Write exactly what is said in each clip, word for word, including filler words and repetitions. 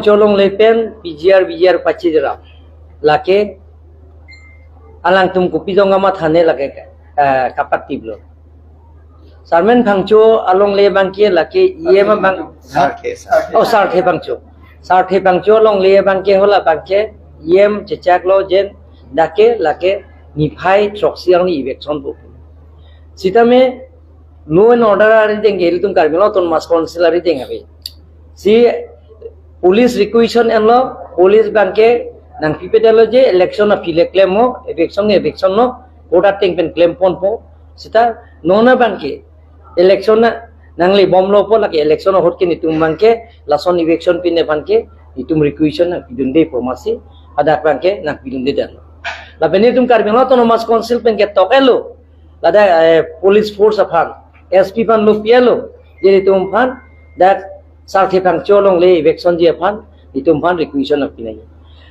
Cholongle pen P G R, V G R pachiram. Lake alangtum kopi jong kamathane lake, eh, kapatiplo. Sarmen Phangcho alongle abangke lake E M abang, Sarthe, Sarthe. Oh, Sarthe Phangcho. Sarthe Phangcho alongle abangke hala abangke E M chechaklo jen dak ke lake niphai throksi arni eviction po. Sitame law and order arideng ke ilitum Karbi Anglong Autonomous Council arideng ave. Si police requisition enlo, police abangke nangpipedet lo je election aphi le klemnon, eviction eviction non, court ateng pen klemponpo. Sita non abangke election na nanglebomlopo, lake election ahut ke netum abangke lason eviction pine aphan ke netum requisition nangpidundepo, masi hadak abangke nangpidundedet. Lapen netum Karbi Anglong Autonomous Council pen ketok-etlo, ladak, eh, police force aphan, S P aphan lo pi-etlo, je netum aphan dak Sarthe Phangcho alongle evictionji aphan netum aphan requisition nangpinangji.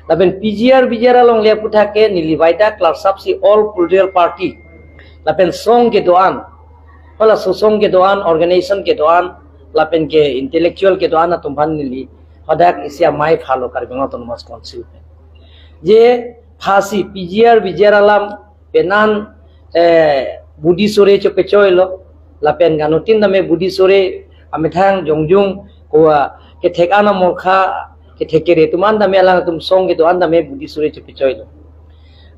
Lapen P G R, V G R alongle aputhak ke neli vaida clerk saheb si all political party, lapen song kedo-an, hala sosong kedo-an, organization kedo-an, lapen ke intellectual kedo-an atum aphan neli hadak isi amei phalo Karbi Anglong Autonomous Council pen. Je phasi P G R, V G R alam penan, eh, budi sore chopechoilo, lapen ganutin tame budi sore amethang jongjung ko, ah, kethek an amorkha, kethek kere atum an tame alangtum song kedo-an tame budi sore chopechoilo.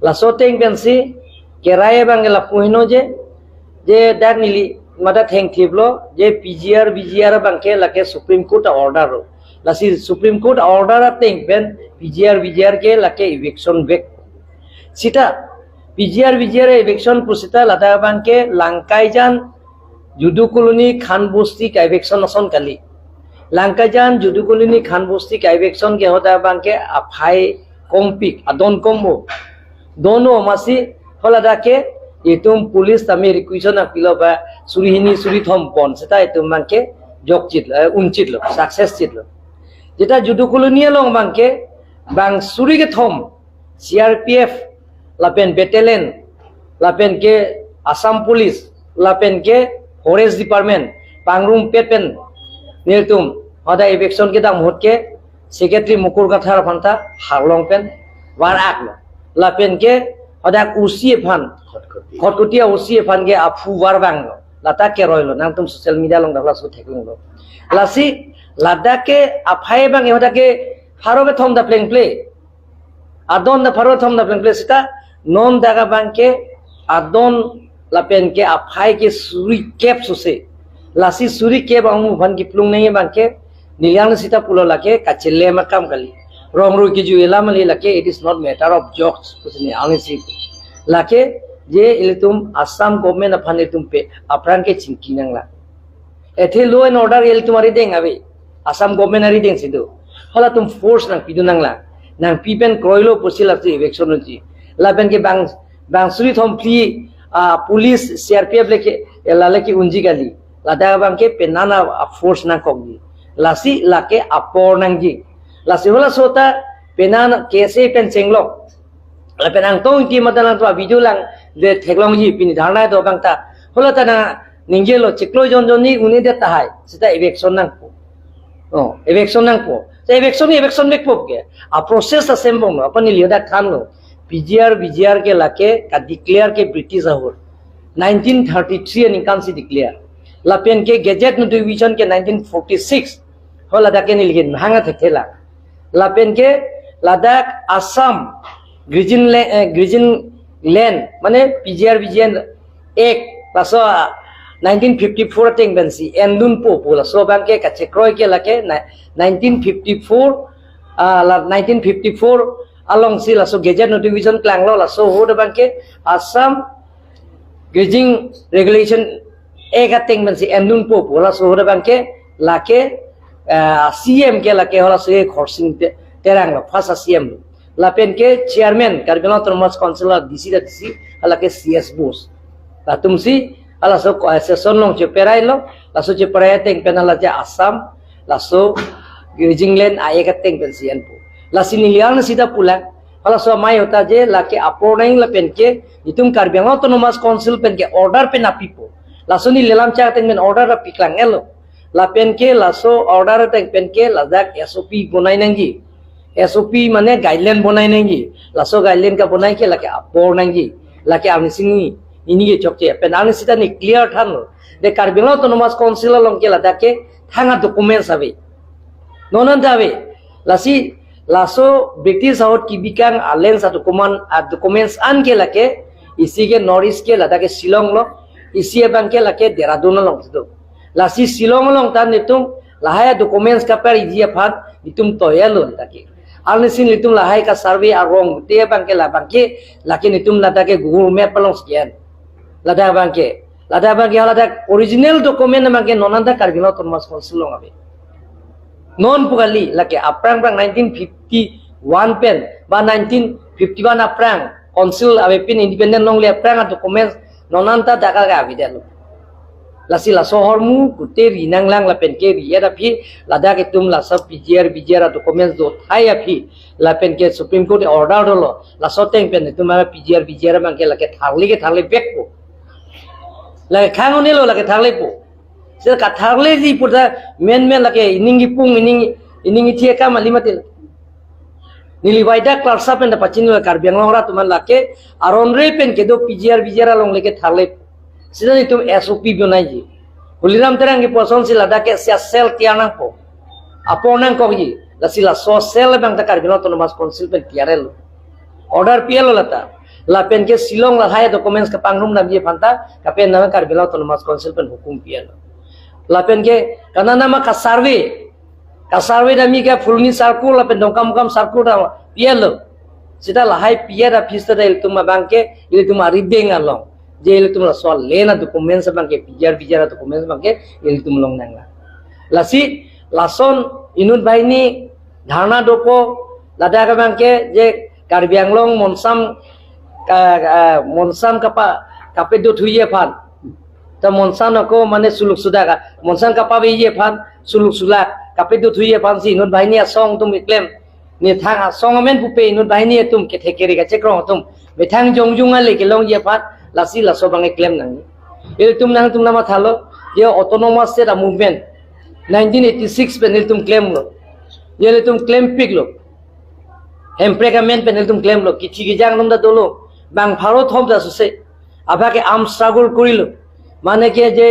Laso ateng pensi kerai abangke lapu heno je, je dak neli mada thengthiplo je P G R, V G R abangke lake Supreme Court a-order lo. Lasi Supreme Court a-order ateng pen P G R, V G R ke lake eviction vek. Sita P G R, V G R eviction pu sita ladak abangke Langkaijan Judu Colony Khan Bosti ka-eviction ason kali. Langkaijan Judu Colony Khan Bosti ka-eviction ke hadak abangke aphai kongpik, adon kombo. Dono masi haladak ke itum police tame requisition nangpilo ba suri hini suri thom pon sita itum abangke jokchit, eh, unchitlo, success chitlo. Jeta Judu Colony along abangke bang suri kethom C R P F, lapen battalion, lapen ke Assam Police, lapen ke Forest Department pangrumpet pen nelitum hadak eviction kedam ahut ke Secretary Mukur Kathar aphan ta harlong pen var-aklo. Lapen ke hadak O C aphan, Khatkhati. Khatkhati O C aphan ke aphu var vanglo. Lata keroilo, nangtum social media along dak laso theklonglo. Lasi ladak ke aphai abang hadak ke pharo kethom ta plengple. Adon ta pharo kethom ta plengple sita non dak abangke adon lapen ke aphai ke suri kep sose. Lasi suri kep amu aphan kiplung nangji abangke neli ang sita pulo lake kachelem akam kali. Rong rui kiju elam ali lake, it is not matter of jokes pusi neli ang si. Lake je ilitum Assam government aphan ilitum pe aphrang ke chingki nanglang. Athe law and order ilitum arideng ave. Assam government arideng si do. Halatum force nangpidun nanglang. Nangpi pen kroilo pusi laso eviction unji. Lapen ke bang, bang suri thom phli, ah, police, C R P F lake, eh, la lake unji kali. Ladak abangke penan a, a-force nangkokji. Lasi lake apor nangji. Lasi halaso ta penan K S A pen chenglok. Lapen angtong ki mata nangtum a-video lang le theklongji, pini dharna do abang ta. Hala ta nangningje lo, chiklo jon jon ni un-edet tahai. Sita eviction nangpo. Oh, eviction nangpo. Sita eviction ni eviction vekpo ke. A-process ta same bom lo. Apot neli hadak thanlo. P G R, V G R ke lake ka-declare ke British ahut. Nineteen thirty-three aningkan si declare. Lapen ke gazette notification ke nineteen forty-six. Haladak ke neli ke hanga thekthelang. Lapen ke ladak Assam Grazing La-, eh, Grazing Land, mane P G R V G N Act, laso, ah, nineteen fifty-four ateng pensi endunpo pu laso abangke kachekroi ke lake ni-, nineteen fifty-four, ah, la nineteen fifty-four along si laso gazette notification klanglo, laso ahut abangke Assam Grazing Regulation Act ateng pensi endunpo pu laso ahut abangke lake, eh, C M ke lake halaso Khorsing Te-, Terang lo, first C M lo. Lapen ke chairman Karbi Anglong Autonomous Council a D C ta D C, lake C S Bose. Latum si halaso ko-, eh, session along cheperailo, laso cheperai ateng pen hala je Assam laso Grazing Land a-Act ateng pensi enpo. Lasi neli ang sita pulang, halaso amei ahut ta je lake apor nang lapen ke itum Karbi Anglong Autonomous Council pen ke order pen apipo. Laso neli alam chak ateng pen order api klang-etlo. Lapen ke laso order ateng pen ke ladak S O P bonai nangji. S O P mane guideline bonai nangji. Laso guideline kabonai ke lake apor nangji. Lake arnisi nini ke chokche. Pen arnisi ta ne clear thanlo. De Karbi Anglong Autonomous Council along ke ladak ke thang a-documents ave. Non anta ave. Lasi laso British ahut kebikang a-lands a-document, a-documents an ke lake, isi ke North East ke ladak ke Shillong lo, isi abang ke lake Dehradun along situ. Lasi Shillong along ta netum lahai documents kapariji aphan netum toya lo ladak ke. Arnisi netum lahai ka-survey arong te abang ke labang ke lake netum ladak ke Google Map along scan. Ladak abang ke, ladak abang ke, ladak original document abang ke non anta Karbi Anglong Autonomous Council along ave. Non pu kali, lake aphrang aphrang nineteen fifty-one pen ba nineteen fifty-one aphrang council avepin independent longle aphrang a-documents non anta dak ke avedetlo. Lasi laso ahormu kute ri nanglang lapen ke ri-et aphi ladak itum laso P G R, V G R a-documents do thai aphi lapen ke Supreme Court order dolo. Laso ateng pen itum ara P G R, V G R abang ke lake tharle ke tharle vekpo. Lake khang un-elo lake tharlepo. Seta katharleji pu ta men men lake ining kipung, ining, ining ithi akam kali mati. Neli waida klarsa pen ta pachini lo, Karbi Anglong arat atum an lake aron re pen kedo P G R, V G R along lake tharle. Seta netum S O P bonaiji. Tuliram Terang kepusonsi ladak ke sia cell tiyar nangpo. Apor nangkokji. Lasi laso cell abang ta Karbi Anglong Autonomous Council pen tiyar-etlo. Order pi-etlo lata. Lapen ke Shillong lahai documents kapangrum damji aphan ta, kapen nama Karbi Anglong Autonomous Council pen hukum pi-etlo. Lapen ke kanana ma ka-survey, ka-survey damji ke Phuloni circle lapen Dongkamukam circle ta pi-etlo. Seta lahai pi-et aphi seta ilitum abang ke, ilitum aribeng along, je ilitum laso land a-documents abang ke, P G R, V G R a-documents abang ke ilitum long nanglang. Lasi lason inut banghini dharna dopo, ladak abang ke je Karbi Anglong monsam ka, ka, monsam kapa, kapedo thuji aphan. Ta monsam ako mane suluk sudak, monsam kapaveji aphan suluk sulak kapedo thuji aphansi inut banghini asong atum keklem. Nethang asong amen pupe inut banghini atum kethek kere kachekrong atum methang jongjung ale kelongji aphan lasi laso abang keklem nang. Ilitum nangtum namathalo, je Autonomous State a-movement nineteen eighty-six pen ilitum klemlo. Je ilitum klempiklo. Hemprek amen pen ilitum klemlo. Kithi kejang atum ta dolo. Bang pharo thom ta suse. Abang ke arm struggle korilo. Mane ke je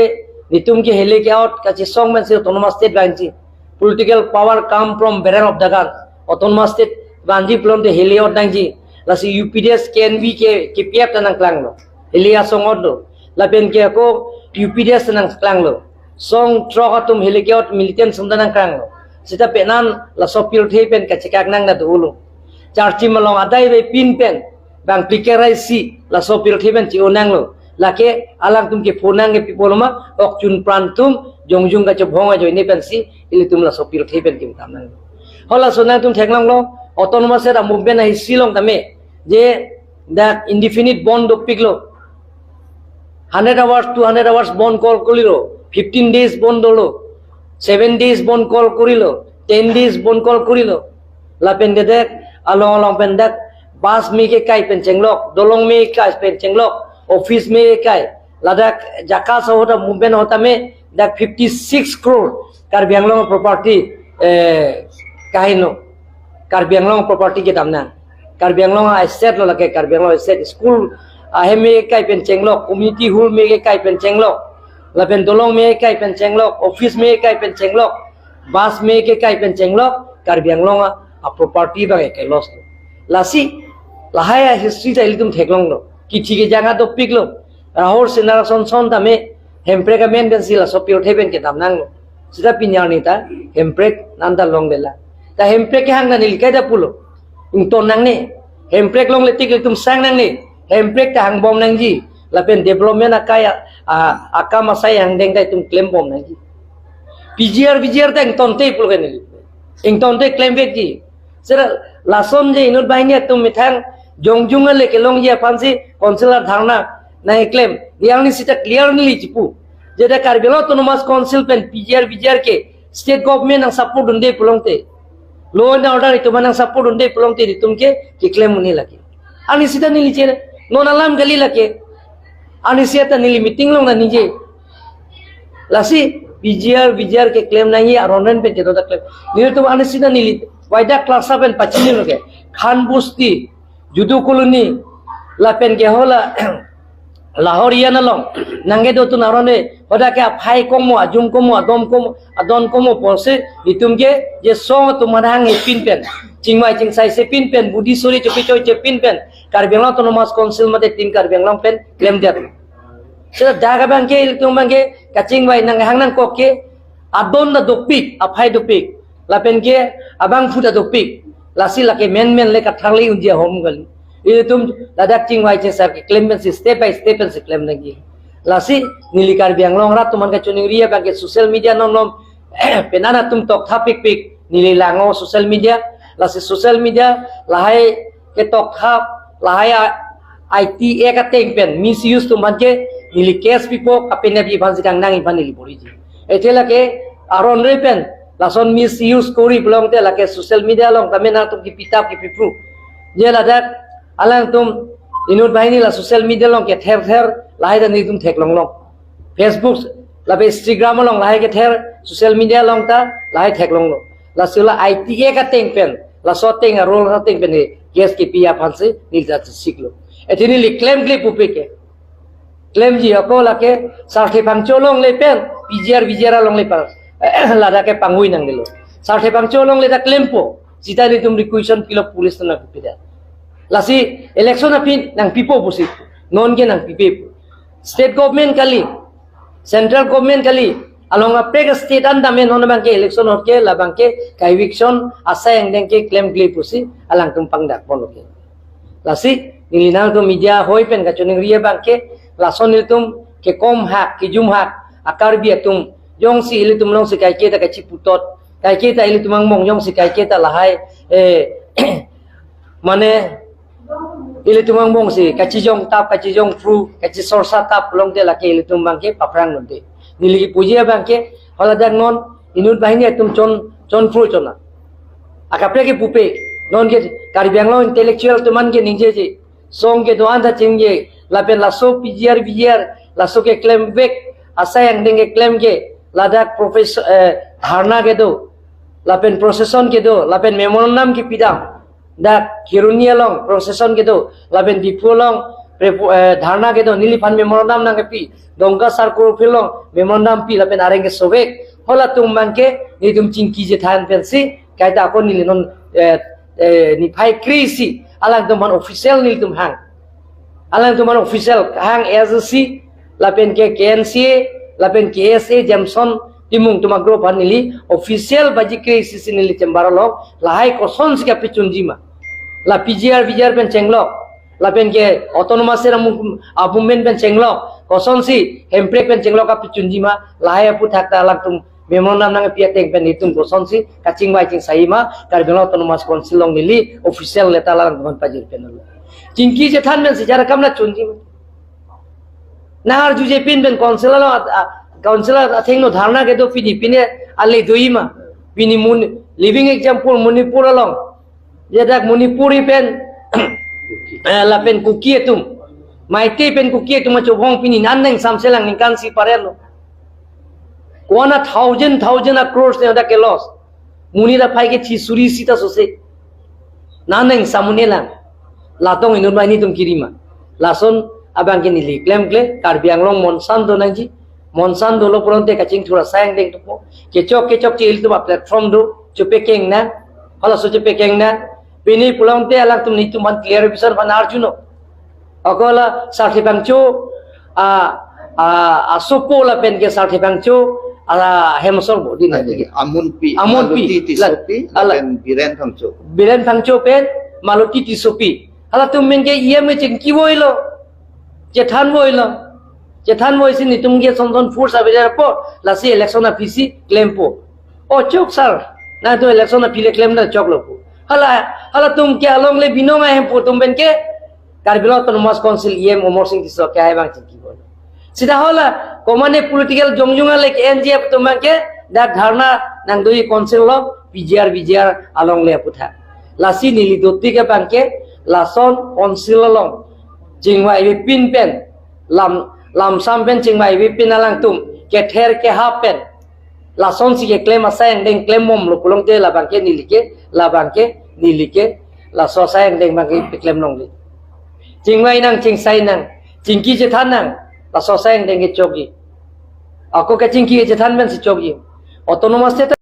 netum ke hilly ke-ot kachesong pensi Autonomous State vangji. Political power come from barrel of the gun. Autonomous State vangji pulote hilly ot nangji. Lasi U P D S, K N V ke, K P F ta nangklanglo. Hilly asong ot lo. Lapen ke ako U P D S ta nangklanglo. Song throk atum hilly ke-ot militant song ta nangklanglo. Seta penan laso pirthe pen kachekak nang na dolo. Charchim along adai avepin pen bang phlikeraisi laso pirthe pen chi-o nanglo. Lake alangtum kepho nang ke pi pulo ma, okchun pran atum jongjung kachobhong ajoine pensi ilitum laso pirthe pen kimtam nanglo. Ho laso nangtum theklonglo, Autonomous State a-movement a-history along tame, je dak indefinite bandh dopiklo. Hundred hours, two hundred hours bandh kol korilo, fifteen days bandh dolo, seven days bandh kol korilo, ten days bandh kol korilo. Lapen ke dak along along pen dak bus me kekai pen chenglok, dolong me kekai pen chenglok, office me kekai. Ladak Jakka Sahota movement ahut tame dak fifty-six crore Karbi Anglong property, eh, kaheno. Karbi Anglong property kedam nang. Karbi Anglong a-asset lo lake, Karbi Anglong asset, school ahem me kekai pen chenglok, community hall me kekai pen chenglok, lapen dolong me kekai pen chenglok, office me kekai pen chenglok, bus me kekai pen chenglok, Karbi Anglong a, a-property abang ke loss lo. Lasi lahai a-history ta ilitum theklonglo. Kithi kejang adopiklo. Rahul Singh Narason son tame Hemprek amen pensi laso pirthe pen kedam nanglo. Seta pini arni ta Hemprek nanta longlelang. Ta Hemprek kehang ta neli kaita pulo. Ington nangne. Hemprek longle tik ilitum sang nangne. Hemprek ta hangbom nangji. Lapen development akai a, a, akam asai angdeng ta itum klembom nangji. P G R, V G R ta ingtonte pulo ke neli. Ingtonte klemvekji. Seta lason je inut banghini atum methang jongjung ale kelongji aphansi council a-dharna nangkeklem. Yang ni seta clear neli chipu. Je dak Karbi Anglong Autonomous Council pen P G R, V G R ke state government nang support dunde pulote, law and order itum nang support dunde pulote itum ke keklem un-e lake. Arnisi ta neli chere. Non alam kali lake. Arnisi ta neli meeting along nangne. Lasi P G R, V G R keklem nangji aron pen kedo ta klem. Nelitum anisina neli, waida klasa pen pachini lo ke. Khan Bosti, Judu Colony, lapen ke hala, Lahorian along, nangkedo tun aron e, hoda ke aphai komo, ajum komo, adom komo, adon komo pusi, nelitum ke, je song atum manang epin pen, chingvai chingsai sepin pen, budi suri chopi choi chepin pen, Karbi Anglong Autonomous Council mate tin Karbi Anglong pen, klemdet. Seta dak abang ke, ilitum abang ke, kachingvai nanghang nangkok ke, adon ta dopik, aphai dopik. Lapen ke, abangphu ta dopik. Lasi lake menmen le katharli unji ahom kali. Ilitum ladak chingvai chesar keklem pensi step by step pensi klem nangji. Lasi neli Karbi Anglong arat atum aphan kachiningri abang ke social media nomnom penang atum toktha pikpik. Neli langnon social media. Lasi social media lahai ketoktha lahai a, I T Act ateng pen misuse atum aphan ke neli case pipo, kapen abi aphansi kangnang aphan neli boriji. Athe lake aron re pen lason misuse kori pulote lake social media along tame nangtum kipi tap kipi phru. Je ladak alangtum inut banghini la social media along kether ther lahai ta nelitum theklonglong. Facebook lapen Instagram along lahai kether social media along ta lahai theklonglo. Lasi la I T Act ateng pen, laso ateng a-rule ateng pen ni case kipi aphansi neli ta siklo. Athe neli klemkle pupe ke. Klemji ako lake Sarthe Phangcho along le pen P G R V G R along le pa ladak ke pangvoi nanglelo. Sarthe Phangcho along le ta klempo. Seta nelitum requisition pilo police atum nangpipida. Lasi election aphi nangpipo pusi. Non ke nangpipe. State government kali, central government kali, along kaprek state an tame non abang ke election ahut ke labang ke ka-eviction asai angdeng ke klemkle pusi alangtum pangdak pon ke. Lasi neli nangtum media hoi pen kachiningri abang ke lason nelitum kekom hak, kejum hak, a-Karbi atum jongsi ilitum alongsi kaike ta kachiputot, kaike ta ilitum angbong jongsi kaike ta lahai, eh, mane ilitum angbongsi kachijong tap, kachijong phru, kachisorsa tap pulote lake ilitum abang ke paphrang nonte. Neli kipuji abang ke, haladak non inut banghini atum chon, chon phru chona. Akaprek ke pupe, non ke Karbi Anglong intellectual atum aphan ke ningjeje. Song kedo-an ta chingje, lapen laso P G R V G R, laso keklemvek, asai angdeng keklem ke, ladak professor, eh, dharna kedo, lapen procession kedo, lapen memorandum kepidam. Dak Kheroni along procession kedo, lapen Diphu along prepo-, eh, dharna kedo, neliphan memorandum nangkepi, Dongka Circle Office along memorandum pi, lapen areng kesovek, halatum abang ke, nelitum chingki chethan pensi, kaita ako neli non, eh, eh, niphai kre-isi, alangtum aphan official nelitum hang. Alangtum aphan official hang A S D C, lapen ke K N C A, lapen K S A, Jameson, Timung atum a-group aphan neli official baji kre-isi si neli chamber along, lahai kosonsi kapachunji ma. La P G R V G R pen chenglok, lapen ke autonomous area mu-, a-movement pen chenglok, kosonsi Hemprek pen chenglok kapachunji ma, lahai aphuthak ta alangtum memorandum nangpi ateng pen nelitum kosonsi kachingvai chingsai ma, Karbi Anglong Autonomous Council along neli official letter alangtum aphan pajir pen lo. Chingki chethan pensi jara kam la chunji ma. Nang arjuje pin pen council along at-, a, council athengno dharna kedo pini, pine ale doji ma. Pini mun, living example Manipur along. Jadak Manipuri pen, eh, lapen Kuki atum, Meitei pen Kuki atum achobong pini nang nangsamselang ningkan isi parelo. One a thousand, thousand a crores ne dak ke loss. Monit aphai ke chi suri sita sose. Nang nangsamunelang. Latum inut banghini atum kiri ma. Lason abang ke neli klemkle, Karbi Anglong monsan do nangji. Monsan dolo pulote kachingthur asai angdeng thupo. Kechok kechokche ilitum a-platform do, chepekeng nang. Halaso chepekeng nang. Pini pulote alangtum nelitum aphan clarification aphan arjunon. Ako la Sarthe Phangcho, a, a, asopo lapen ke Sarthe Phangcho, a, hemsor bodi na. Amunpi, Amunpi. Maluti Tissopi, la, ala, lapen Biren Phangcho. Biren Phangcho pen Maluti Tissopi. Halatum amen ke E M ke chingki voilo. Chethan voilo. Chethan voisi nelitum ke sonson force available po, lasi election aphi si klempo. O chok sir, nangtum election aphi le klemdet choklo pu. Hala, halatum ke along le binong ahemphu atum pen ke, Karbi Anglong Autonomous Council E M Amarsing Tisso ke hai abang chingki bol. Seta hala, komane political jongjong ale ke N G F atum abang ke, dak dharna nangdoji council along, P G R, V G R along le aputhak. Lasi neli doti ke abang ke, lason council along chingvai avepin pen, lam, lamsam pen chingvai avepin alangtum, kether kehap pen, Lasonsi keklem asai angdeng klembomlo pulote labangke neli ke, labangke neli ke, laso asai angdeng abangke peklem longle. Chingvai nang, chingsai nang, chingki chethan nang, laso asai angdeng ke chokji. Ako kechingki kechethan pensi chokji. Autonomous state